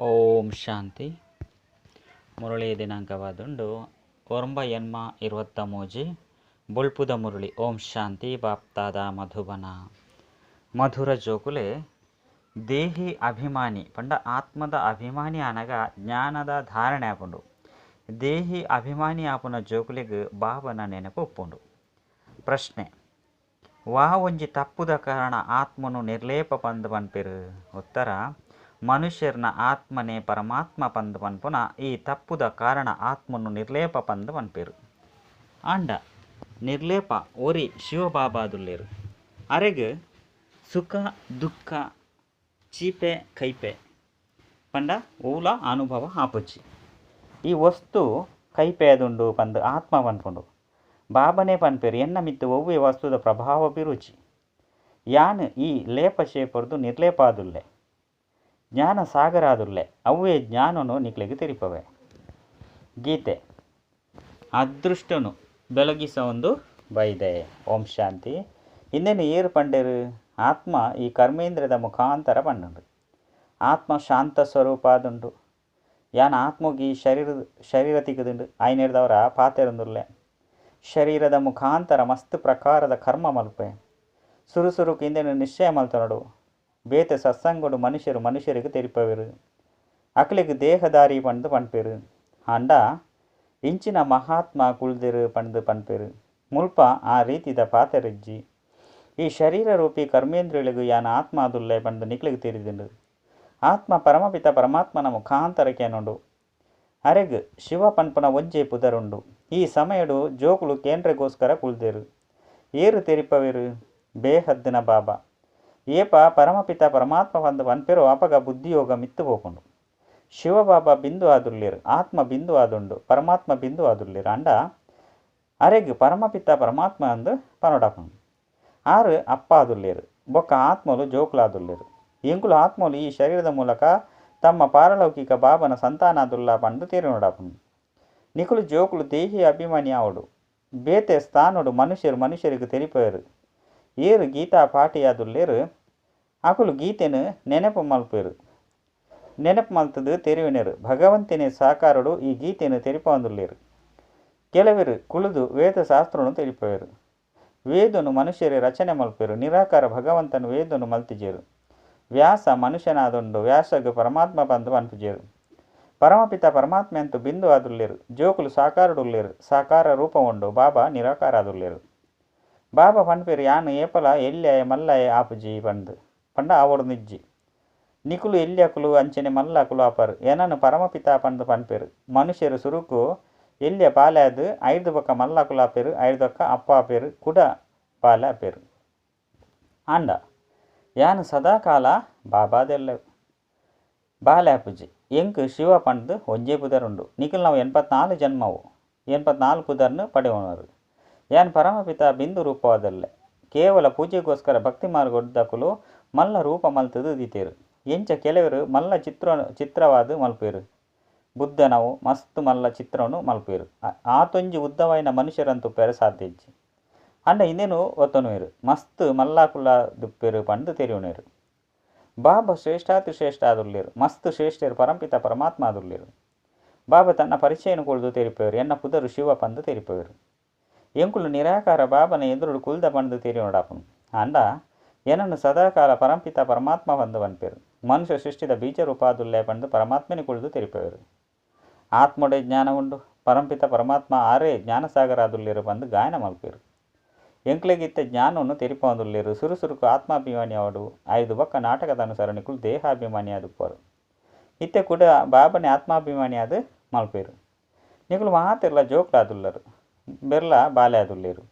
ಓಂ ಶಾಂತಿ. ಮುರಳಿ ದಿನಾಂಕವಾದುಂಡು 9/23 ಬೊಳ್ಪುದ ಮುರಳಿ. ಓಂ ಶಾಂತಿ. ಬಾಪ್ತಾದ ಮಧುಬನ. ಮಧುರ ಜೋಕುಲೆ ದೇಹಿ ಅಭಿಮಾನಿ ಪಂಡ ಆತ್ಮದ ಅಭಿಮಾನಿ ಆನಗ ಜ್ಞಾನದ ಧಾರಣೆ ಆಪುಂಡು. ದೇಹಿ ಅಭಿಮಾನಿ ಆಪುನ ಜೋಕುಲೆಗ್ ಬಾಬನ ನೆನಪು ಉಪ್ಪುಂಡು. ಪ್ರಶ್ನೆ: ವಾ ಒಂಜಿ ತಪ್ಪುದ ಕಾರಣ ಆತ್ಮನು ನಿರ್ಲೇಪ ಪಂದ್ ಪನ್ಪೆರು? ಉತ್ತರ: ಮನುಷ್ಯರ್ನ ಆತ್ಮನೆ ಪರಮಾತ್ಮ ಪಂದ್ ಪನ್ಪುನ ಈ ತಪ್ಪುದ ಕಾರಣ ಆತ್ಮನು ನಿರ್ಲೇಪ ಪಂದ್ ಪನ್ಪೆರು. ಆಂಡ ನಿರ್ಲೇಪ ಒರಿ ಶಿವಬಾಬಾದುಲ್ಲೇರು. ಅರೆಗ್ ಸುಖ ದುಃಖ ಚೀಪೆ ಕೈಪೆ ಪಂಡ ಓಲ ಅನುಭವ ಆಪುಜಿ. ಈ ವಸ್ತು ಕೈಪೆ ಆದುಂಡು ಪಂದ್ ಆತ್ಮ ಪನ್ಪುಂಡು. ಬಾಬನೇ ಪನ್ಪೆರು ಎನ್ನ ಮಿತ್ತು ಒವ್ವೆ ವಸ್ತುದ ಪ್ರಭಾವ ಬಿರುಚಿ. ಯಾನ್ ಈ ಲೇಪ ಶೇಪರ್ದು ನಿರ್ಲೇಪ ಆದುಲ್ಲೆ, ಜ್ಞಾನ ಸಾಗರ ಆದುಲ್ಲೆ. ಅವ್ವೇ ಜ್ಞಾನನು ನಿಕ್ಲೆಗ್ ತೆರಿಪವೆ. ಗೀತೆ ಅದೃಷ್ಟನು ಬೆಳಗಿಸೊಂದು ಬೈದೆ. ಓಂ ಶಾಂತಿ. ಇಂದೆನು ಏರು ಪಂಡೆರು? ಆತ್ಮ ಈ ಕರ್ಮೇಂದ್ರಿಯದ ಮುಖಾಂತರ ಪಂಡುಂಡು. ಆತ್ಮ ಶಾಂತ ಸ್ವರೂಪ ಆದುಂಡು. ಯಾನ್ ಆತ್ಮಗಿ ಶರೀರ ತಿಕ್ಕುದುಂಡು. ಆಯ್ನೆಡ್ದವರ ಪಾತೆರೊಂದುಲ್ಲೆ. ಶರೀರದ ಮುಖಾಂತರ ಮಸ್ತ್ ಪ್ರಕಾರದ ಕರ್ಮ ಮಲ್ಪೆ. ಸುರು ಸುರುಕು ಇಂದೆನು ನಿಶ್ಚಯ ಮಲ್ತೊನಡು. ಬೇತೆ ಸತ್ಸಂಗಡು ಮನುಷ್ಯರು ಮನುಷ್ಯರಿಗೆ ತೆರಿಪವೆರು. ಅಕ್ಲೆಗ್ ದೇಹದಾರಿ ಪಂದು ಪನ್ಪೆರು. ಆಂಡ ಇಂಚಿನ ಮಹಾತ್ಮ ಕುಲ್ದೆರು ಪಂದು ಪನ್ಪೆರು. ಮುಲ್ಪ ಆ ರೀತಿದ ಪಾತೆರಿಜ್ಜಿ. ಈ ಶರೀರ ರೂಪಿ ಕರ್ಮೇಂದ್ರಿಯಳಿಗೂ ಯಾನ್ ಆತ್ಮ ಆದುಲ್ಲೆ ಪಂದು ನಿಕ್ಲೆಗ್ ತೆರಿದುಂಡು. ಆತ್ಮ ಪರಮಪಿತ ಪರಮಾತ್ಮನ ಮುಖಾಂತರ ಕೇನುಂಡು. ಅರೆಗ್ ಶಿವ ಪನ್ಪುನ ಒಂಜೇ ಪುದರುಂಡು. ಈ ಸಮಯಡು ಜೋಕುಲು ಕೇಂದ್ರಗೋಸ್ಕರ ಕುಲ್ದೆರು. ಏರು ತೆರಿಪವೆರು? ಬೇಹದ್ದಿನ ಬಾಬಾ. ಏಪ ಪರಮಪಿತ ಪರಮಾತ್ಮ ಪಂದು ಪನ್ಪೆರೋ ಅಪಗ ಬುದ್ಧಿಯೋಗ ಮಿತ್ತು ಪೋಪುಂಡು. ಶಿವಬಾಬಾ ಬಿಂದು ಆದುಲ್ಲೇರು, ಆತ್ಮ ಬಿಂದು ಆದುಂಡು, ಪರಮಾತ್ಮ ಬಿಂದು ಆದುಲ್ಲೇರು. ಆಂಡ ಅರೆಗ್ ಪರಮಪಿತ ಪರಮಾತ್ಮ ಅಂದು ಪನೊಡಾಪುಂಡು. ಆರು ಅಪ್ಪ ಆದುಲ್ಲೇರು, ಬೊಕ್ಕ ಆತ್ಮಲು ಜೋಕುಲಾದುಲ್ಲೇರು. ಎಂಕುಲು ಆತ್ಮಲು ಈ ಶರೀರದ ಮೂಲಕ ತಮ್ಮ ಪಾರಲೌಕಿಕ ಬಾಬನ ಸಂತಾನಾದುಲ್ಲ ಪಂದು ತೆರಿನೊಡಾಪುಂಡು. ನಿಕುಲು ಜೋಕುಲು ದೇಹಿ ಅಭಿಮಾನಿ ಆವಡು. ಬೇತೆ ಸ್ಥಾನಡು ಮನುಷ್ಯರು ಮನುಷ್ಯರಿಗೆ ತೆರಿಪವೆರು. ಏರು ಗೀತಾ ಪಾಠಿಯಾದುಲ್ಲೇರು ಅಕುಲು ಗೀತೆನು ನೆನಪು ಮಲ್ಪೆರು. ನೆನಪು ಮಲ್ತದು ತೆರಿವಿನರು. ಭಗವಂತನೇ ಸಾಕಾರಡು ಈ ಗೀತೆನು ತೆರಿಪೊಂದುಲ್ಲೇರು. ಕೆಲವರು ಕುಳಿದು ವೇದಶಾಸ್ತ್ರನು ತೆರಿಪವೆರು. ವೇದನು ಮನುಷ್ಯರೇ ರಚನೆ ಮಲ್ಪೆರು. ನಿರಾಕಾರ ಭಗವಂತನು ವೇದನು ಮಲ್ತಿಜೇರು. ವ್ಯಾಸ ಮನುಷ್ಯನಾದುಂಡು. ವ್ಯಾಸಗ್ ಪರಮಾತ್ಮ ಪಂದು ಪನ್ಪುಜೇರು. ಪರಮಪಿತ ಪರಮಾತ್ಮ ಅಂತೂ ಬಿಂದು ಆದುಲ್ಲೇರು. ಜೋಕುಲು ಸಾಕಾರಡುಲ್ಲೇರು. ಸಾಕಾರ ರೂಪ ಉಂಡು. ಬಾಬಾ ನಿರಾಕಾರ ಆದುಲ್ಲೇರು. ಬಾಬಾ ಪನ್ಪೆರು ಯಾನ್ ಏಪಲ ಎಲ್ಯಾಯ ಮಲ್ಲಾಯ ಆಪುಜಿ ಪಂದು ಪಂಡ ಆವೊಡು ನಿಜ್ಜಿ. ನಿಕುಲು ಎಲ್ಯಕುಲು ಅಂಚನೆ ಮಲ್ಲಕುಲು ಆಪರು. ಎನನು ಪರಮಪಿತ ಪಂದು ಪನ್ಪೆರು. ಮನುಷ್ಯರು ಸುರುಕು ಎಲ್ಯ ಬಾಲೆ ಆದ್ ಐದು ಬೊಕ್ಕ ಮಲ್ಲಕುಲು ಆಪೆರು, ಐದು ಬೊಕ್ಕ ಅಪ್ಪ ಆಪೆರು, ಕುಡ ಬಾಲೆ ಆಪೆರು. ಆಂಡ ಯಾನ್ ಸದಾಕಾಲ ಬಾಬಾದೆಲ್ಲ ಬಾಲೆ ಆಪುಜಿ. ಎಂಕ್ ಶಿವ ಪಂದು ಒಂಜೇ ಪುದರುಂಡು. ನಿಕುಲು ನಾವು 84 ಜನ್ಮವು 84 ಪುದರ್ನು ಪಡೆಯುವವರು. ಯಾನ್ ಪರಮಪಿತ ಬಿಂದು ರೂಪವಾದಲ್ಲೆ. ಕೇವಲ ಪೂಜೆಗೋಸ್ಕರ ಭಕ್ತಿ ಮಾರ್ಗದಕುಲು ಮಲ್ಲ ರೂಪ ಮಲ್ತದು ದೀತೆರು. ಎಂಚ ಕೆಲವರು ಮಲ್ಲ ಚಿತ್ರವಾದ ಮಲ್ಪೆರು. ಬುದ್ಧನವು ಮಸ್ತ್ ಮಲ್ಲ ಚಿತ್ರವನ್ನು ಮಲ್ಪೆರು. ಆತೊಂಜಿ ಉದ್ದವಾಯಿನ ಮನುಷ್ಯರಂತೂ ಪೆರೆ ಸಾಧ್ಯ ಇಜ್ಜಿ. ಆಂಡ ಇಂದೇನು ಒತ್ತೊನುವೆರು. ಮಸ್ತ್ ಮಲ್ಲಾಕುಲ ದುಪ್ಪೆರು ಪಂದು ತೆರಿಯುಣೆರು. ಬಾಬಾ ಶ್ರೇಷ್ಠಾತಿ ಶ್ರೇಷ್ಠ ಆದುಲ್ಲೇರು. ಮಸ್ತ್ ಶ್ರೇಷ್ಠರು ಪರಂಪಿತ ಪರಮಾತ್ಮ ಆದುಲ್ಲೇರು. ಬಾಬಾ ತನ್ನ ಪರಿಚಯನು ಕೊಳ್ದು ತೆರಿಪವೆರು. ಎನ್ನ ಪುದರು ಶಿವ ಪಂದು ತೆರಿಪವೆರು. ಎಂಕುಲು ನಿರಾಕಾರ ಬಾಬನ ಎದುರುಡು ಕುಲ್ದ ಪಂದು ತೆರಿಯೋಡಾಪುನು. ಆಂಡ ಏನನ್ನು ಸದಾಕಾಲ ಪರಂಪಿತ ಪರಮಾತ್ಮ ಪಂದು ಪನ್ಪೆರು. ಮನುಷ್ಯ ಸೃಷ್ಟಿದ ಬೀಜ ರೂಪಾದುಲ್ಲೆ ಪಂದು ಪರಮಾತ್ಮನೆ ಕುಳ್ದು ತೆರಿಪವೆರು. ಆತ್ಮೊಡೆ ಜ್ಞಾನ ಉಂಡು. ಪರಂಪಿತ ಪರಮಾತ್ಮ ಆರೇ ಜ್ಞಾನಸಾಗರ ಆದುಲ್ಲೇರು ಪಂದು ಗಾಯನ ಮಲ್ಪೆರು. ಎಂಕ್ಲೆಗಿತ್ತ ಜ್ಞಾನವನ್ನು ತೆರಿಪೊಂದುಲ್ಲೇರು. ಸುರು ಸುರುಕು ಆತ್ಮಾಭಿಮಾನಿ ಆವಡು. ಐದು ಬೊಕ್ಕ ನಾಟಕದ ಅನುಸಾರ ನಿಕುಲು ದೇಹಾಭಿಮಾನಿ ಆದುಪ್ಪರು. ಇತ್ತೆ ಕೂಡ ಬಾಬನೆ ಆತ್ಮಾಭಿಮಾನಿ ಆದ್ ಮಲ್ಪೆರು. ನಿಕುಲು ಮಾತೆರ್ಲ ಜೋಕ್ಲಾದುಲ್ಲರು. ಬೆರ್ಲ ಬಾಲೆ ಆದುಲ್ಲೇರು.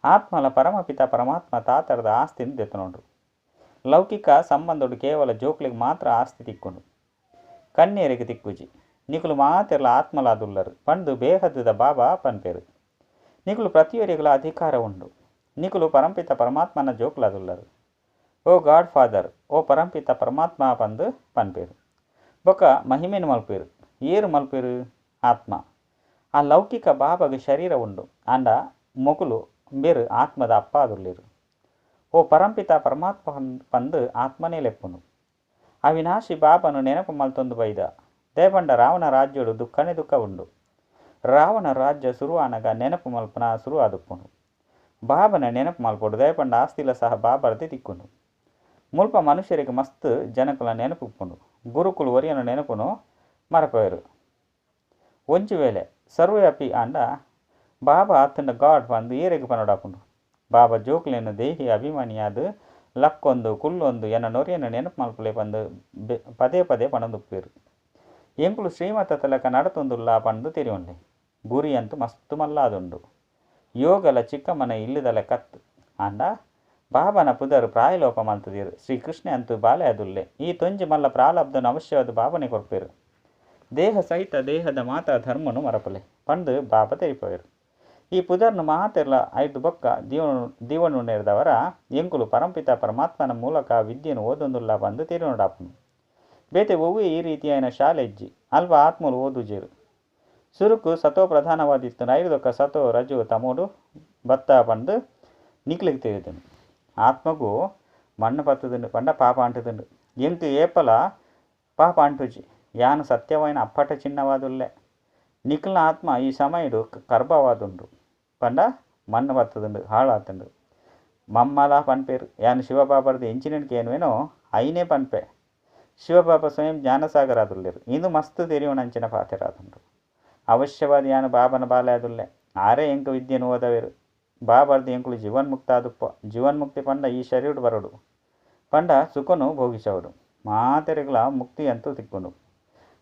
ಆತ್ಮಲ ಪರಮಪಿತ ಪರಮಾತ್ಮ ತಾತರದ ಆಸ್ತಿನ ದೆತ್ತನೋಡು. ಲೌಕಿಕ ಸಂಬಂಧೋಡು ಕೇವಲ ಜೋಕ್ಲೆಗ್ ಮಾತ್ರ ಆಸ್ತಿ ತಿಕ್ಕೊಂಡು, ಕನ್ಯರಿಗೆ ತಿಕ್ಕುಜಿ. ನಿಕುಲು ಮಾತೆರ್ಲ ಆತ್ಮಲಾದುಲ್ಲರು ಪಂದು ಬೇಹದ್ದ ಬಾಬಾ ಪನ್ಪೆರು. ನಿಕುಲು ಪ್ರತಿಯೊರಿಗಳ ಅಧಿಕಾರ ಉಂಡು. ನಿಕುಲು ಪರಂಪಿತ ಪರಮಾತ್ಮನ ಜೋಕ್ಲಾದುಲ್ಲರು. ಓ ಗಾಡ್ ಫಾದರ್, ಓ ಪರಂಪಿತ ಪರಮಾತ್ಮ ಪಂದು ಪನ್ಪೆರು. ಬೊಕ್ಕ ಮಹಿಮೆನು ಮಲ್ಪೆರು. ಏರು ಮಲ್ಪೆರು? ಆತ್ಮ. ಆ ಲೌಕಿಕ ಬಾಬಾಗ ಶರೀರ ಉಂಡು. ಆಂಡ ಮೊಕುಲು ಬೇರು ಆತ್ಮದ ಅಪ್ಪ ಆದುಲ್ಲೇರು. ಓ ಪರಂಪಿತ ಪರಮಾತ್ಮ ಪಂದು ಆತ್ಮನೇ ಲೆಪ್ಪುನು. ಅವಿನಾಶಿ ಬಾಬನು ನೆನಪು ಮಲ್ತೊಂದು ಬೈದ. ದಾಯೆ ಪಂಡ ರಾವಣ ರಾಜ್ಯೋಡು ದುಃಖನೇ ದುಃಖ ಉಂಡು. ರಾವಣ ರಾಜ್ಯ ಸುರುವಾನಗ ನೆನಪು ಮಲ್ಪುನ ಸುರು ಆದುಪ್ಪುಂಡು. ಬಾಬನ ನೆನಪು ಮಲ್ಪೊಡು. ದಾಯೆ ಪಂಡ ಆಸ್ತಿಲ ಸಹ ಬಾಬರ್ದೆ ತಿಕ್ಕುಂಡು. ಮುಲ್ಪ ಮನುಷ್ಯರಿಗೆ ಮಸ್ತ್ ಜನಕುಲ ನೆನಪು ಉಪ್ಪುಂಡು. ಗುರುಕುಲು ಒರಿಯನ ನೆನಪುನು ಮರಪೇರು. ಒಂಜಿ ವೇಳೆ ಸರ್ವವ್ಯಾಪಿ ಆಂಡ ಬಾಬಾ ಅತ್ತಂಡ ಗಾಡ್ ಪಂದು ಏರೆಗ್ ಪನೊಡಾಪುಂಡು. ಬಾಬಾ ಜೋಕ್ಲೆನ ದೇಹಿ ಅಭಿಮಾನಿಯಾದ್ ಲಕ್ಕೊಂದು ಕುಲ್ಲೊಂದು ಎನ್ನ ನೊರಿಯನ ನೆನಪು ಮಲ್ಪುಲೆ ಪಂದು ಪದೇ ಪದೇ ಪನೊಂದುಪ್ಪೇರು. ಎಂಕುಲು ಶ್ರೀಮತ ತಲಕ ನಡತೊಂದುಲ್ಲ ಪಂದು ತೆರಿಯೊನ್ಲೆ. ಗುರಿ ಅಂತೂ ಮಸ್ತ್ ಮಲ್ಲಾದುಂಡು. ಯೋಗಲ ಚಿಕ್ಕಮ್ಮನ ಇಲ್ಲದಲ ಕತ್ ಆಂಡ ಬಾಬನ ಪುದರ್ ಪ್ರಾಯಲೋಪ ಮಲ್ತದೀರು. ಶ್ರೀಕೃಷ್ಣ ಅಂತೂ ಬಾಲೆ ಅದುಲ್ಲೆ. ಈ ತೊಂಜಿ ಮಲ್ಲ ಪ್ರಾಲಬ್ಧನ ಅವಶ್ಯವಾದ ಬಾಬನೆ ಕೊರ್ಪೇರು. ದೇಹ ಸಹಿತ ದೇಹದ ಮಾತಾ ಧರ್ಮನು ಮರಪಲೆ ಪಂದು ಬಾಬಾ ತೆರಿಪವೇರು. ಈ ಪುದರ್ನು ಮಾತೆರ್ಲ ಐದು ಬೊಕ್ಕ ದೀವನುನೇರ್ದವರ ಎಂಕುಲು ಪರಂಪಿತ ಪರಮಾತ್ಮನ ಮೂಲಕ ವಿದ್ಯೆನು ಓದೊಂದುಲ್ಲ ಪಂದು ತೆರಿಯೊಡಾಪುಂಡು. ಬೇತೆ ಒವ್ವೇ ಈ ರೀತಿಯಾಯಿನ ಶಾಲೆ ಇಜ್ಜಿ. ಅಲ್ಪ ಆತ್ಮಲು ಓದುಜೇರು. ಸುರುಕು ಸತೋ ಪ್ರಧಾನವಾದಿತ್ತು. ಐರ್ದೊಕ್ಕ ಸತೋ ರಜೋ ತಮೋಡು ಬತ್ತ ಪಂದು ನಿಕ್ಲೆಗ್ ತೆರಿದುಂಡು. ಆತ್ಮಗೂ ಮಣ್ಣು ಪತ್ತುದುಂಡು ಪಂಡ ಪಾಪ ಅಂಟುದುಂಡು. ಎಂಕು ಏಪಲ ಪಾಪ ಅಂಟುಜಿ. ಯಾನು ಸತ್ಯವಾಯಿನ ಅಪ್ಪಟ ಚಿನ್ನವಾದುಲ್ಲೆ. ನಿಕ್ಲ್ನ ಆತ್ಮ ಈ ಸಮಯಡು ಕರ್ಬವಾದುಂಡು ಪಂಡ ಮಣ್ಣು ಪತ್ತುದುಂಡು, ಹಾಳಾತುಂಡು. ಮಮ್ಮಲ ಪನ್ಪೇರು. ಯಾನು ಶಿವಬಾಬರ್ದು ಎಂಚಿನನ್ ಕೇನುವೇನೋ ಐನೇ ಪನ್ಪೆ. ಶಿವಬಾಬಾ ಸ್ವಯಂ ಜ್ಞಾನಸಾಗರ ಆದುಲ್ಲೇರು. ಇಂದು ಮಸ್ತ್ ತೆರಿಯೋಣಂಚಿನ ಪಾತೆರಾದುಂಡು. ಅವಶ್ಯವಾದ ಯಾನು ಬಾಬನ ಬಾಲೆ ಆದುಲ್ಲೆ. ಆರೇ ಎಂಕು ವಿದ್ಯೆನು ಓದವೇರು. ಬಾಬರ್ದು ಎಂಕುಲು ಜೀವನ್ಮುಕ್ತ ಆದುಪ್ಪ. ಜೀವನ್ಮುಕ್ತಿ ಪಂಡ ಈ ಶರೀರ ಬರೋಡು ಪಂಡ ಸುಖನು ಭೋಗಿಸವಡು. ಮಾತೆರೆಗ್ಲ ಮುಕ್ತಿ ಅಂತೂ ತಿಕ್ಕುಂಡು.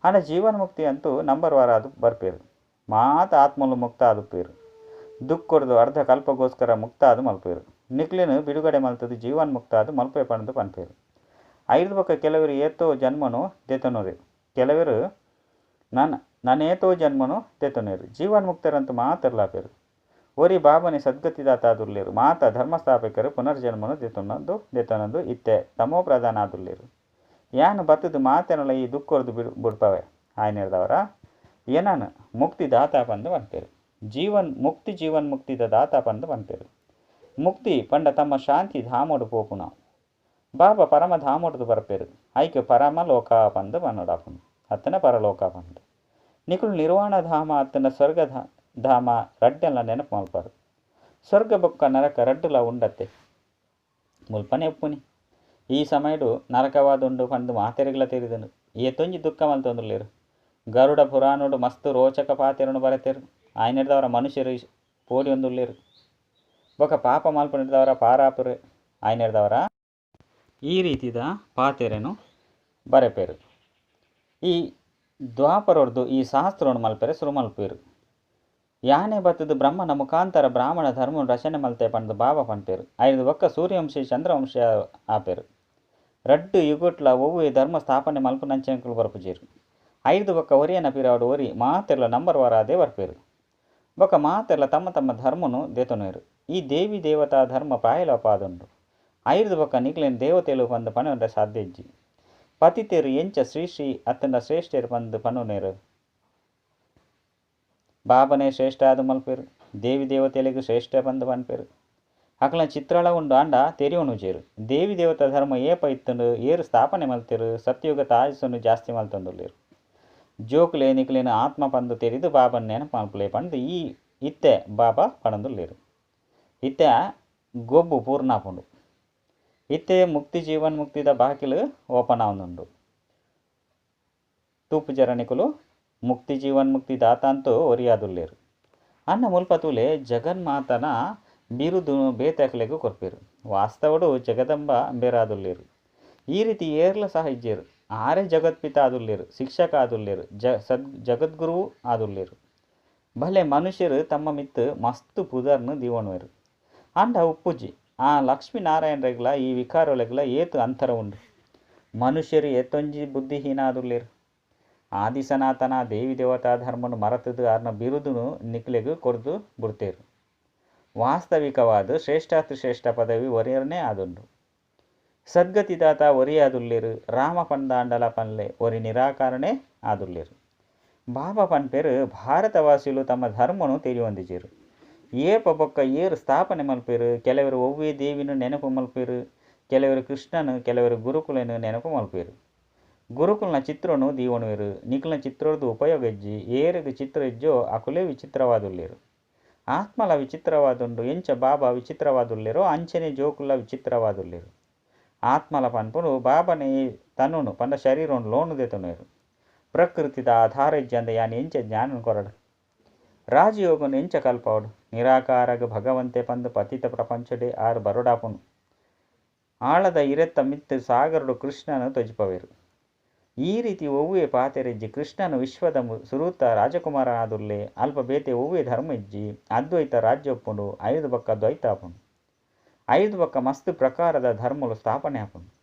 ಆಂಡ ಜೀವನ್ಮುಕ್ತಿ ಅಂತೂ ನಂಬರ್ ವಾರ ಅದು ಬರ್ಪೇರು. ಮಾತ ಆತ್ಮಲು ಮುಕ್ತ ಆದುಪ್ಪೇರು. ದುಃಖ ಅರ್ಧ ಕಲ್ಪಗೋಸ್ಕರ ಮುಕ್ತ ಆದು ಮಲ್ಪೇರು. ನಿಕ್ಲೆನು ಬಿಡುಗಡೆ ಮಲ್ತದು ಜೀವನ್ಮುಕ್ತ ಆದು ಮಲ್ಪೆ ಪಂದು ಪನ್ಪೇರು. ಐದು ಬೊಕ್ಕ ಕೆಲವರು ಏತೋ ಜನ್ಮನು ದೆತೊನರು. ಕೆಲವರು ನನೇತೋ ಜನ್ಮನು ದೆತೊನರು. ಜೀವನ್ಮುಕ್ತರಂತೂ ಮಾತರ್ಲಾಪೇರು. ಒರಿ ಬಾಬನೆ ಸದ್ಗತಿದಾತ ಆದುಲ್ಲೇರು. ಮಾತ ಧರ್ಮಸ್ಥಾಪಕರು ಪುನರ್ಜನ್ಮನು ದೆತೊನಂದು ಇತ್ತೆ ತಮೋ ಪ್ರಧಾನ ಆದುಲ್ಲೇರು. ಯಾನು ಬತ್ತದು ಮಾತೆನಲ ಈ ದುಃಖರ್ದು ಬುಡ್ಪವೆ. ಆಯ್ನೇರ್ದವರ ಏನನು ಮುಕ್ತಿ ದಾತ ಪಂದು ಪನ್ಪೇರು. ಜೀವನ್ ಮುಕ್ತಿ ಜೀವನ್ ಮುಕ್ತಿದ ದಾತ ಪಂದು ಪನ್ಪೇರು. ಮುಕ್ತಿ ಪಂಡ ತಮ್ಮ ಶಾಂತಿ ಧಾಮೋಡು ಪೋಪುನ. ಬಾಬಾ ಪರಮ ಧಾಮೋಡ್ದು ಬರ್ಪೇರು. ಐಕ್ ಪರಮಲೋಕ ಪಂದು ಪನ್ನೊಡಾಪುಂಡು. ಅತ್ತನ ಪರಲೋಕ ಪಂದು. ನಿಕುಲು ನಿರ್ವಾಣ ಧಾಮ ಅತ್ತನ ಸ್ವರ್ಗ ಧಾಮ ರಡ್ಡೆಲ್ಲ ನೆನಪು ಮಲ್ಪಾರು. ಸ್ವರ್ಗ ಬೊಕ್ಕ ನರಕ ರಡ್ಡುಲ ಉಂಡತ್ತೆ. ಮುಲ್ಪನೆ ಉಪ್ಪುನಿ. ಈ ಸಮಯಡು ನರಕವಾದುಂಡು ಪಂದು ಮಾತೆರೆಗ್ಲ ತೆರಿದುಂಡು. ಏತೊಂಜಿ ದುಃಖ ಮಲ್ತೊಂದುಲ್ಲೇರು. ಗರುಡ ಪುರಾಣೋಡು ಮಸ್ತ್ ರೋಚಕ ಪಾತೆರನು ಬರೆತೇರು. ಆಯ್ನೆಡ್ದವರ ಮನುಷ್ಯರು ಪೋಡಿಯೊಂದುಲ್ಲೇರು. ಬೊಕ್ಕ ಪಾಪ ಮಲ್ಪನೆಡ್ದವರ ಪಾರಾಪುರೆ. ಆಯ್ನೆಡ್ದವರ ಈ ರೀತಿದ ಪಾತೆರೆನು ಬರೆಪೇರು. ಈ ದ್ವಾಪರೊರ್ದು ಈ ಶಾಸ್ತ್ರವನ್ನು ಮಲ್ಪೆರೆ ಸುರು ಮಲ್ಪೇರು. ಯಾನೆ ಬತ್ತದು ಬ್ರಹ್ಮನ ಮುಖಾಂತರ ಬ್ರಾಹ್ಮಣ ಧರ್ಮ ರಚನೆ ಮಲ್ತೆ ಪಂದು ಬಾಬಾ ಪನ್ಪೇರು. ಐದು ಬೊಕ್ಕ ಸೂರ್ಯವಂಶಿ ಚಂದ್ರವಂಶ ಆಪೇರು. ರಡ್ಡು ಯುಗೊಟ್ಲ ಒವ್ವೇ ಧರ್ಮ ಸ್ಥಾಪನೆ ಮಲ್ಪುನಂಚೆಂಕುಲು ಬರ್ಪುಜೇರು. ಐದು ಬೊಕ್ಕ ಒರಿಯನ ಪಿರಾವಡು ಒರಿ ಮಾತೆರ್ಲ ನಂಬರ್ ವಾರಾದೇ ಬರ್ಪೇರು. ಬೊಕ್ಕ ಮಾತೆರ್ಲ ತಮ್ಮ ತಮ್ಮ ಧರ್ಮನು ದೆತೊನುವೆರು. ಈ ದೇವಿ ದೇವತಾ ಧರ್ಮ ಪ್ರಾಯಲೋಪ ಆದುಂಡು. ಐದು ಬೊಕ್ಕ ನಿಕ್ಲೆನ್ ದೇವತೆಲು ಪಂದು ಪಣೊಂಡ ಸಾಧ್ಯ ಇಜ್ಜಿ. ಪತಿತೇರು ಎಂಚ ಶ್ರೀ ಶ್ರೀ ಅತ್ತಂಡ ಶ್ರೇಷ್ಠರು ಪಂದು ಪಣೊನೇರು. ಬಾಬನೇ ಶ್ರೇಷ್ಠ ಆದು ಮಲ್ಪೇರು. ದೇವಿ ದೇವತೆಲೆಗ್ ಶ್ರೇಷ್ಠ ಪಂದು ಪನ್ಪೇರು. ಅಕಲ್ನ ಚಿತ್ರಳ ಉಂಡು ಆಂಡ ತೆರಿಯೊನುಜೇರು. ದೇವಿ ದೇವತಾ ಧರ್ಮ ಏಪ ಇತ್ತುಂಡು ಏರು ಸ್ಥಾಪನೆ ಮಲ್ತೇರು. ಸತ್ಯುಗ ತಾಯಸನ್ನು ಜಾಸ್ತಿ ಮಲ್ತೊಂದುಲ್ಲೇರು. ಜೋಕುಲೆ ನಿಕ್ಲೆನ ಆತ್ಮ ಪಂದು ತೆರಿದು ಬಾಬನ್ ನೆನಪು ಮಲ್ಪುಲೆ ಪಂದು ಈ ಇತ್ತೆ ಬಾಬಾ ಪಣೊಂದುಲ್ಲೇರು. ಇತ್ತೆ ಗೊಬ್ಬು ಪೂರ್ಣಾಪುಂಡು. ಇತ್ತೆ ಮುಕ್ತಿ ಜೀವನ್ ಮುಕ್ತಿದ ಬಾಕಿಲು ಓಪನ್ ಆವೊಂದುಂಡು. ತೂಪು ಜರಣಿಕುಲು ಮುಕ್ತಿ ಜೀವನ್ ಮುಕ್ತಿ ದಾತ ಅಂತೂ ಒರಿಯಾದುಲ್ಲೇರು. ಅನ್ನ ಮುಲ್ಪ ತೂಲೆ ಜಗನ್ಮಾತನ ಬಿರುದು ಬೇತಕ್ಲೆಗ್ ಕೊರ್ಪೇರು. ವಾಸ್ತವಡು ಜಗದಂಬ ಬೇರಾದುಲ್ಲೇರು. ಈ ರೀತಿ ಏರ್ಲ ಸಹ ಇಜ್ಜೇರು. ಆರೇ ಜಗತ್ಪಿತ ಆದುಲ್ಲೇರು, ಶಿಕ್ಷಕ ಆದುಲ್ಲೇರು, ಜಗದ್ಗುರು ಆದುಲ್ಲೇರು. ಭಲೆ ಮನುಷ್ಯರು ತಮ್ಮ ಮಿತ್ತು ಮಸ್ತ್ ಪುದರ್ನು ದೀವಣುವೆರು. ಆಂಡ ಉಪ್ಪುಜಿ. ಆ ಲಕ್ಷ್ಮೀನಾರಾಯಣರೆಗ್ಲ ಈ ವಿಕಾರೊಲೆಗ್ಲ ಏತು ಅಂತರ ಉಂಡು. ಮನುಷ್ಯರು ಏತೊಂಜಿ ಬುದ್ಧಿಹೀನ ಆದುಲ್ಲೇರು. ಆದಿ ಸನಾತನ ದೇವಿ ದೇವತಾ ಧರ್ಮನು ಮರತದು ಆರ್ನ ಬಿರುದುನು ನಿಕ್ಲೆಗ್ ಕೊರ್ದು ಬುಡ್ತೇರು. ವಾಸ್ತವಿಕವಾದ ಶ್ರೇಷ್ಠಾತಿ ಶ್ರೇಷ್ಠ ಪದವಿ ಒರಿಯರ್ನೇ ಆದುಂಡು. ಸದ್ಗತಿದಾತ ಒರಿಯಾದುಲ್ಲೇರು. ರಾಮ ಪಂದಾಂಡಲ ಪನ್ಲೆ ಒರಿ ನಿರಾಕಾರನೇ ಆದುಲ್ಲೇರು. ಬಾಬಾ ಪನ್ಪೇರು ಭಾರತವಾಸಿಲು ತಮ್ಮ ಧರ್ಮನು ತೆರಿಯೊಂದಿಜೇರು. ಏಪ ಬೊಕ್ಕ ಏರು ಸ್ಥಾಪನೆ ಮಲ್ಪೇರು. ಕೆಲವರು ಒವ್ವೇ ದೇವಿನ ನೆನಪು ಮಲ್ಪೇರು. ಕೆಲವರು ಕೃಷ್ಣನು ಕೆಲವರು ಗುರುಕುಲೆನು ನೆನಪು ಮಲ್ಪೇರು. ಗುರುಕುಲ್ನ ಚಿತ್ರನು ದೀವಣುವೆರು. ನಿಕಲ್ನ ಚಿತ್ರರ್ದು ಉಪಯೋಗ ಇಜ್ಜಿ. ಏರೆಗ್ ಚಿತ್ರ ಇಜ್ಜೋ ಅಕುಲೇ ವಿಚಿತ್ರವಾದುಲ್ಲೆರು. ಆತ್ಮಲ ವಿಚಿತ್ರವಾದುಂಡು. ಎಂಚ ಬಾಬಾ ವಿಚಿತ್ರವಾದುಲ್ಲೆರೋ ಅಂಚನೆ ಜೋಕುಲ ವಿಚಿತ್ರವಾದುಲ್ಲೆರು. ಆತ್ಮಲ ಪನ್ಪುನು ಬಾಬನೇ ತನುನು ಪಂಡ ಶರೀರನು ಲೋನು ದೆತೊನುವೆರು. ಪ್ರಕೃತಿದ ಆಧಾರ ಇಜ್ಜಂದ ಯಾನ್ ಎಂಚ ಜ್ಞಾನನ್ ಕೊರಡು? ರಾಜಯೋಗನು ಎಂಚ ಕಲ್ಪವಡು? ನಿರಾಕಾರಗ ಭಗವಂತೆ ಪಂದು ಪತಿತ ಪ್ರಪಂಚಡೆ ಆರು ಬರೋಡಾಪುನು. ಆಳದ ಇರೆತ್ತ ಮಿತ್ತು ಸಾಗರಡು ಕೃಷ್ಣನು ತೊಜಿಪವೇರು. ಈ ರೀತಿ ಒವ್ವೆ ಪಾತೆರಿಜ್ಜಿ. ಕೃಷ್ಣನು ವಿಶ್ವದ ಸುರೂತ ರಾಜಕುಮಾರನಾದುಲ್ಲೆ. ಅಲ್ಪ ಬೇತೆ ಒವ್ವೆ ಧರ್ಮ ಇಜ್ಜಿ. ಅದ್ವೈತ ರಾಜ್ಯ ಒಪ್ಪುಂಡು. ಐದು ಬಕ್ಕ ದ್ವೈತ ಆಪುಂಡು. ಐದು ಬಕ್ಕ ಮಸ್ತ್ ಪ್ರಕಾರದ ಧರ್ಮಲು ಸ್ಥಾಪನೆ ಆಪುಂಡು.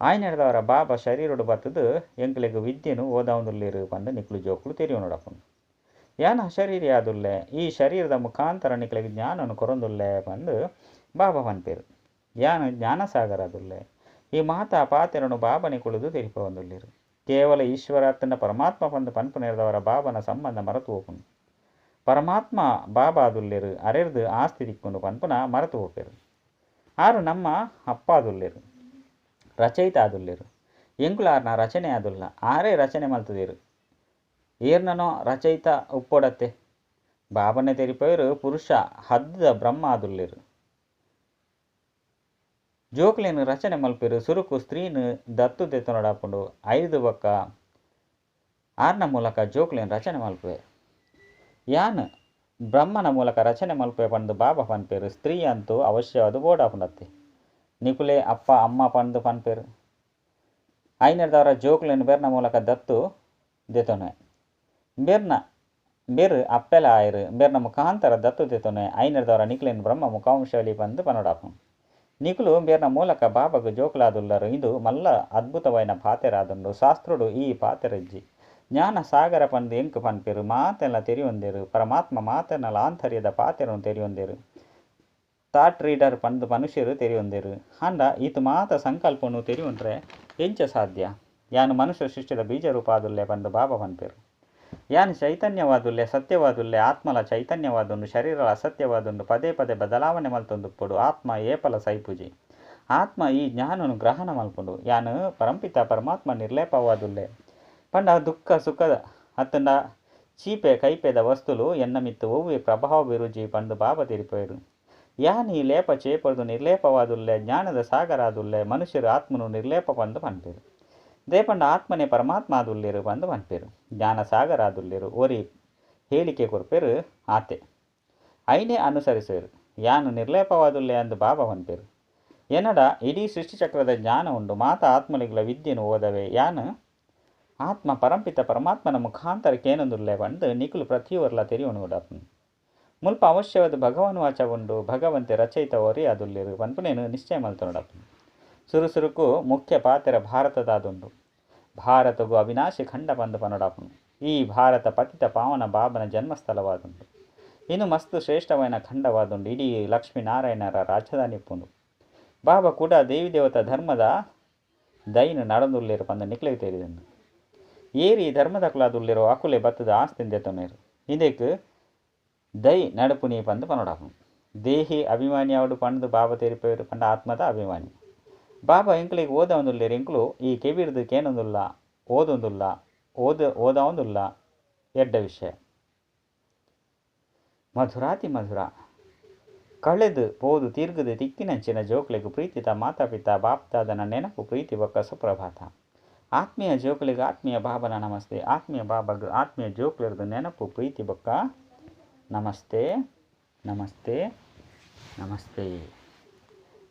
ಆಯ್ನೆಡ್ದವರ ಬಾಬಾ ಶರೀರಡು ಬತ್ತದು ಎಂಕ್ಲೆಗ್ ವಿದ್ಯೆನು ಓದಾವುಂದುಲ್ಲೆರು ಪಂದ್ ನಿಕ್ಲು ಜೋಕುಲು ತೆರಿಯೊನೊಡಾಪುಂಡು. ಯಾನ್ ಅಶರೀರಿ ಆದುಲ್ಲೆ. ಈ ಶರೀರದ ಮುಖಾಂತರ ನಿಕ್ಲೆಗ್ ಜ್ಞಾನನು ಕೊರೊಂದುಲ್ಲೆ ಪಂದ್ ಬಾಬಾ ಪನ್ಪೆರು. ಯಾನ್ ಜ್ಞಾನಸಾಗರ ಆದುಲ್ಲೆ. ಈ ಮಾತಾ ಪಾತೆರನು ಬಾಬನೆ ಕುಳುದು ತೆರಿಪವೊಂದುಲ್ಲೆರು. ಕೇವಲ ಈಶ್ವರ ಅತ್ತಂಡ ಪರಮಾತ್ಮ ಪಂದ್ ಪನ್ಪುನೆರ್ದವರ ಬಾಬನ ಸಂಬಂಧ ಮರತು ಪೋಪುಂಡು. ಪರಮಾತ್ಮ ಬಾಬಾ ಆದುಲ್ಲೆರು. ಅರೆರ್ದು ಆಸ್ತಿ ತಿಕ್ಕುಂಡು ಪನ್ಪುನ ಮರತು ಪೋಪೆರು. ಆರು ನಮ್ಮ ಅಪ್ಪಾದುಲ್ಲೆರು. ರಚಯಿತ ಆದುಲ್ಲೆರು. ಎಂಕುಲು ಆರ್ನ ರಚನೆ ಆದುಲ್ಲ. ಆರೇ ರಚನೆ ಮಲ್ತದೇರು. ಏರ್ನನೋ ರಚಯಿತ ಉಪ್ಪೊಡತ್ತೆ. ಬಾಬನೆ ತೆರಿಪವೇರು ಪುರುಷ ಹದ್ದ ಬ್ರಹ್ಮ ಆದುಲ್ಲೆರು. ಜೋಕ್ಲೆನ್ ರಚನೆ ಮಲ್ಪೆರು. ಸುರುಕು ಸ್ತ್ರೀನ್ ದತ್ತು ದೆತೊನೊಡಾಪುಂಡು. ಐದು ಬೊಕ್ಕ ಆರ್ನ ಮೂಲಕ ಜೋಕ್ಲೆನ್ ರಚನೆ ಮಲ್ಪುವೆ. ಯಾನ್ ಬ್ರಹ್ಮನ ಮೂಲಕ ರಚನೆ ಮಲ್ಪುವೆ ಪಂದು ಬಾಬಾ ಪನ್ಪೆರು. ಸ್ತ್ರೀ ಅಂತೂ ಅವಶ್ಯವಾದ ಬೋಡಾಪುಂಡತ್ತೆ. ನಿಕುಲೆ ಅಪ್ಪ ಅಮ್ಮ ಪಂದು ಪನ್ಪೆರು. ಐನೆರ್ದವರ ಜೋಕ್ಲೆನ್ ಬೆರ್ನ ಮೂಲಕ ದತ್ತು ದೆತೊನುವೆ. ಬೆರ್ನ ಬೆರ್ ಅಪ್ಪೆಲ ಆಯೆರು. ಬೆರ್ನ ಮುಖಾಂತರ ದತ್ತು ದೆತೊನುವೆ. ಐನೆರ್ದವರ ನಿಕ್ಲೆನ್ ಬ್ರಹ್ಮ ಮುಖಾಂಶಲಿ ಪಂದು ಪನೊಡಾಪುಂಡು. ನಿಕುಲು ಬೇರ್ನ ಮೂಲಕ ಬಾಬಾಗ್ ಜೋಕುಲಾದುಲ್ಲರು. ಇಂದು ಮಲ್ಲ ಅದ್ಭುತವಾಯಿನ ಪಾತೆರಾದುಂಡು. ಶಾಸ್ತ್ರಡು ಈ ಪಾತೆರ ಇಜ್ಜಿ. ಜ್ಞಾನ ಸಾಗರ ಪಂದು ಎಂಕ್ ಪನ್ಪೆರು. ಮಾತೆಲ್ಲ ತೆರಿಯೊಂದೆರು. ಪರಮಾತ್ಮ ಮಾತೆರ್ನಲ ಆಂತರ್ಯದ ಪಾತೆರನು ತೆರಿಯೊಂದೆರು. ಥಾಟ್ ರೀಡರ್ ಪಂದು ಮನುಷ್ಯರು ತೆರಿಯೊಂದೆರು. ಆಂಡ ಈತ ಮಾತ ಸಂಕಲ್ಪನು ತೆರಿಯೊಂಡ್ರೆ ಎಂಚ ಸಾಧ್ಯ? ಯಾನ್ ಮನುಷ್ಯ ಸೃಷ್ಟಿದ ಬೀಜ ರೂಪ ಆದುಲ್ಲೆ ಪಂದು ಬಾಬಾ ಪನ್ಪೆರು. ಯಾನ್ ಚೈತನ್ಯವಾದುಲ್ಲೆ, ಸತ್ಯವಾದುಲ್ಲೆ. ಆತ್ಮಲ ಚೈತನ್ಯವಾದುಂಡು. ಶರೀರಲ ಅಸತ್ಯವಾದುಂಡು. ಪದೇ ಪದೇ ಬದಲಾವಣೆ ಮಲ್ತೊಂದುಪ್ಪೊಡು. ಆತ್ಮ ಏಪಲ ಸೈಪುಜಿ. ಆತ್ಮ ಈ ಜ್ಞಾನನು ಗ್ರಹಣ ಮಲ್ಪುಂಡು. ಯಾನ್ ಪರಂಪಿತ ಪರಮಾತ್ಮ ನಿರ್ಲೇಪವಾದುಲ್ಲೆ. ಪಂಡ ದುಃಖ ಸುಖದ ಅತ್ತಂಡ ಚೀಪೆ ಕೈಪೆದ ವಸ್ತುಲು ಎನ್ನ ಮಿತ್ತು ಒವ್ವೆ ಪ್ರಭಾವ ಬಿರುಜಿ ಪಂದು ಬಾಬಾ ತೆರಿಪವೇರು. ಯಾನ್ ಈ ಲೇಪ ಚೇಪರ್ದು ನಿರ್ಲೇಪವಾದುಲ್ಲೆ. ಜ್ಞಾನದ ಸಾಗರ ಆದುಲ್ಲೆ. ಮನುಷ್ಯರು ಆತ್ಮನು ನಿರ್ಲೇಪ ಪಂದು ಪನ್ಪೆರು. ದೇಪಂಡ ಆತ್ಮನೇ ಪರಮಾತ್ಮ ಆದುಲ್ಲೆರು ಪಂದು ಪನ್ಪೆರು. ಜ್ಞಾನ ಸಾಗರ ಆದುಲ್ಲೆರು. ಒರಿ ಹೇಳಿಕೆ ಕೊರ್ಪೆರು ಆತೆ. ಐನೇ ಅನುಸರಿಸುವೆರು. ಯಾನು ನಿರ್ಲೇಪವಾದುಲ್ಲೆ ಅಂದು ಬಾಬಾ ಪನ್ಪೆರು. ಎನ್ನಡ ಇಡೀ ಸೃಷ್ಟಿಚಕ್ರದ ಜ್ಞಾನ ಉಂಡು. ಮಾತಾ ಆತ್ಮಲಿಗ್ಲ ವಿದ್ಯೆನು ಓದವೆ. ಯಾನ್ ಆತ್ಮ ಪರಂಪಿತ ಪರಮಾತ್ಮನ ಮುಖಾಂತರ ಕೇನೊಂದುಲ್ಲೆ ಪಂದು ನಿಕುಲು ಪ್ರತಿಯೊರ್ಲ ತೆರಿಯೊನುಡಾಪುಂಡು. ಮುಲ್ಪ ಅವಶ್ಯವಾದ ಭಗವಾನ್ ವಾಚ ಉಂಡು. ಭಗವಂತೆ ರಚಯಿತ ಒರಿ ಆದುಲ್ಲೆರು ಪನ್ಪುನೇನು ನಿಶ್ಚಯ ಮಲ್ತೊನೊಡಾಪುಂಡು. ಸುರು ಸುರುಕು ಮುಖ್ಯ ಪಾತೆರ ಭಾರತದಾದುಂಡು. ಭಾರತಗು ಅವಿನಾಶಿ ಖಂಡ ಪಂದು ಪನೊಡಾಪುಂಡು. ಈ ಭಾರತ ಪತಿತ ಪಾವನ ಬಾಬನ ಜನ್ಮಸ್ಥಳವಾದುಂಡು. ಇನ್ನು ಮಸ್ತ್ ಶ್ರೇಷ್ಠವಾದ ಖಂಡವಾದುಂಡು. ಇಡೀ ಲಕ್ಷ್ಮೀನಾರಾಯಣರ ರಾಜಧಾನಿ ಇಪ್ಪುಂಡು. ಬಾಬಾ ಕೂಡ ದೇವಿ ದೇವತಾ ಧರ್ಮದ ದೈನು ನಡಂದುಲ್ಲೆರು ಪಂದು ನಿಕ್ಲೆಗ್ ತೆರಿದುಂಡು. ಏರಿ ಧರ್ಮದ ಕುಲಾದುಲ್ಲೆರೋ ಅಕುಲೆ ಬತ್ತದ ಆಸ್ತಿನ್ ದೆತೊನೇರು. ಇಂದೆಕ್ ದೈ ನಡುಪುನಿ ಪಂದು ಪನೊಡಾಪುಂಡು. ದೇಹಿ ಅಭಿಮಾನಿ ಆವಡು ಪಂದು ಬಾಬಾ ತೆರಿಪೇರು ಪಂಡ ಆತ್ಮದ ಅಭಿಮಾನಿ. ಬಾಬಾ ಎಂಕ್ಲೆಗ್ ಓದವೊಂದುಲ್ಲೆರು. ಎಂಕ್ಲು ಈ ಕೆಬಿರ್ದು ಕೇನೊಂದುಲ್ಲ, ಓದೊಂದುಲ್ಲ, ಓದಾವೊಂದುಲ್ಲ. ಎಡ್ಡ ವಿಷಯ. ಮಧುರಾತಿ ಮಧುರ. ಕಳೆದು ಪೋದು ತಿರ್ಗದು ತಿಕ್ಕಿನಂಚಿನ ಜೋಕ್ಲೆಗ್ ಪ್ರೀತಿದ ಮಾತಾಪಿತ ಬಾಪ್ತಾದನ ನೆನಪು ಪ್ರೀತಿ ಬೊಕ್ಕ ಸುಪ್ರಭಾತ. ಆತ್ಮೀಯ ಜೋಕ್ಲೆಗ್ ಆತ್ಮೀಯ ಬಾಬನ ನಮಸ್ತೆ. ಆತ್ಮೀಯ ಬಾಬಗ್ ಆತ್ಮೀಯ ಜೋಕ್ಲೆರ್ದು ನೆನಪು ಪ್ರೀತಿ ಬೊಕ್ಕ ನಮಸ್ತೆ ನಮಸ್ತೆ ನಮಸ್ತೆ.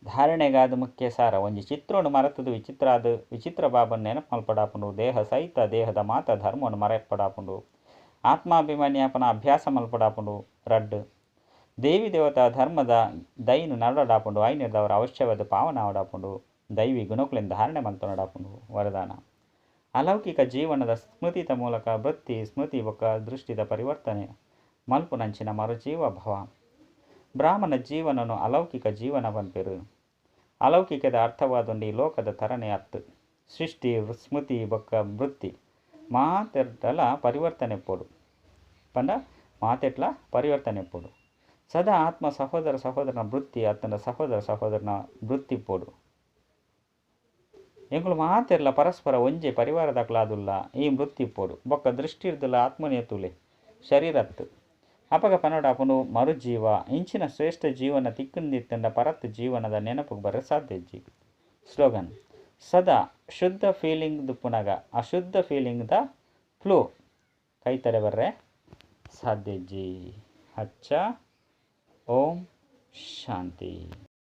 ಧಾರಣೆಗಾದ ಮುಖ್ಯ ಸಾರ. ಒಂಜಿ ಚಿತ್ರನು ಮರತದು ವಿಚಿತ್ರಾದ ವಿಚಿತ್ರ ಬಾಬನ್ ನೆನಪು ಮಲ್ಪಡಾಪುಂಡು. ದೇಹ ಸಹಿತ ದೇಹದ ಮಾತ ಧರ್ಮವನ್ನು ಮರೆಪಡಾಪುಂಡು. ಆತ್ಮಾಭಿಮಾನಿಯಾಪನ ಅಭ್ಯಾಸ ಮಲ್ಪಡಾಪುಂಡು. ರಡ್ಡು ದೇವಿ ದೇವತಾ ಧರ್ಮದ ದೈನು ನಡಡಾಪುಂಡು. ಐನೆರ್ದವರ ಅವಶ್ಯವಾದ ಪಾವನ ಆವಡಾಪುಂಡು. ದೈವಿ ಗುಣಕುಲೆನ್ ಧಾರಣೆ ಮಲ್ತೊನಡಾಪುಂಡು. ವರದಾನ. ಅಲೌಕಿಕ ಜೀವನದ ಸ್ಮೃತಿತ ಮೂಲಕ ವೃತ್ತಿ ಸ್ಮೃತಿ ಬೊಕ್ಕ ದೃಷ್ಟಿದ ಪರಿವರ್ತನೆ ಮಲ್ಪುನಂಚಿನ ಮರುಜೀವ ಭವ. ಬ್ರಾಹ್ಮಣ ಜೀವನನು ಅಲೌಕಿಕ ಜೀವನ ಪನ್ಪೆರು. ಅಲೌಕಿಕದ ಅರ್ಥವಾದುಂಡು ಈ ಲೋಕದ ತರಣೆ ಅತ್ತು. ಸೃಷ್ಟಿ ಸ್ಮೃತಿ ಬೊಕ್ಕ ವೃತ್ತಿ ಮಾತೆಡ್ಡಲ ಪರಿವರ್ತನೆ ಪೋಡು. ಪಂಡ ಮಾತೆಟ್ಲ ಪರಿವರ್ತನೆ ಪೋಡು. ಸದಾ ಆತ್ಮ ಸಹೋದರ ಸಹೋದರನ ವೃತ್ತಿ ಅತ್ತಂಡ ಸಹೋದರ ಸಹೋದರನ ವೃತ್ತಿ ಪೋಡು. ಎಂಕುಲು ಮಾತೆರ್ಲ ಪರಸ್ಪರ ಒಂಜೆ ಪರಿವಾರದಕುಲಾದುಲ್ಲ ಈ ಮೃತ್ಯುಪ್ಪೊಡು. ಬೊಕ್ಕ ದೃಷ್ಟಿರ್ದುಲ ಆತ್ಮನೇ ತೂಲೆ, ಶರೀರತ್ತ್. ಅಪಗ ಪನೊಡಾಪುಂಡು ಮರುಜೀವ ಇಂಚಿನ ಶ್ರೇಷ್ಠ ಜೀವನ ತಿಕ್ಕಂದಿತ್ತಂಡ ಪರತ್ ಜೀವನದ ನೆನಪುಗ್ ಬರ್ರೆ ಸಾಧ್ಯ ಇಜ್ಜಿ. ಸ್ಲೋಗನ್, ಸದಾ ಶುದ್ಧ ಫೀಲಿಂಗ್ ದುಪ್ಪುನಗ ಅಶುದ್ಧ ಫೀಲಿಂಗ್ ದ ಫ್ಲೋ ಕೈತಡೆ ಬರ್ರೆ ಸಾಧ್ಯ ಇಜ್ಜಿ. ಅಚ್ಚ, ಓಂ ಶಾಂತಿ.